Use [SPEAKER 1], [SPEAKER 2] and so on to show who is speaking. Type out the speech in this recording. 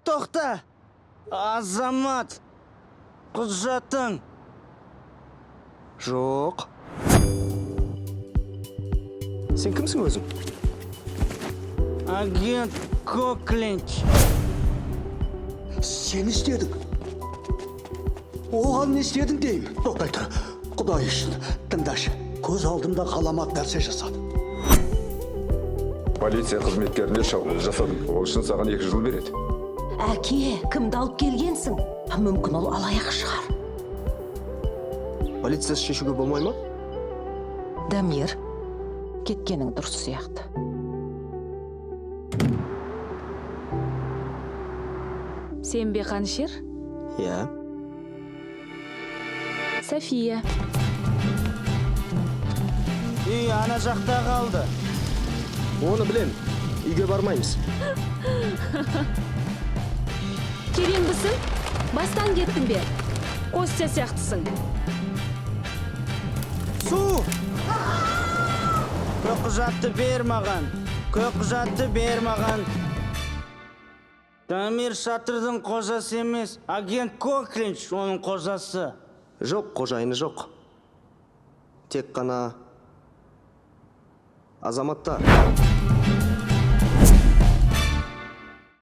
[SPEAKER 1] Тоқта! Азамат! Құжатың!
[SPEAKER 2] Жоқ. Сен кімсің өзің?
[SPEAKER 1] Агент Коклинч.
[SPEAKER 3] Сен істедің. Оған не істедің деймін. Тоқтай тұр. Құдай үшін тыңдашы. Көз алдымда ғаламат нәрсе жасады.
[SPEAKER 4] Полиция қызметкеріне шабуыл жасадың. Ол үшін саған 2 жыл береді.
[SPEAKER 5] Әке, кімді алып келгенсің? Мүмкін, ол алаяқ шығар.
[SPEAKER 2] Полициясы шешуге болмай ма?
[SPEAKER 5] Дамир, кеткенің дұрыс сияқты.
[SPEAKER 6] Сен бе Қаншер?
[SPEAKER 2] Иә.
[SPEAKER 6] София.
[SPEAKER 1] Үй ана жақта қалды.
[SPEAKER 2] Оны білем. Үйге бармаймыз.
[SPEAKER 6] Керембісің? Бастан кеттің бе? Костя сияқтысың.
[SPEAKER 1] Су! Көк құжатты бер маған. Көк құжатты бер маған. Дамир шатырдың қожасы емес, агент Коклинч оның қожасы.
[SPEAKER 2] Жоқ, қожайыны жоқ. Тек қана азаматтар.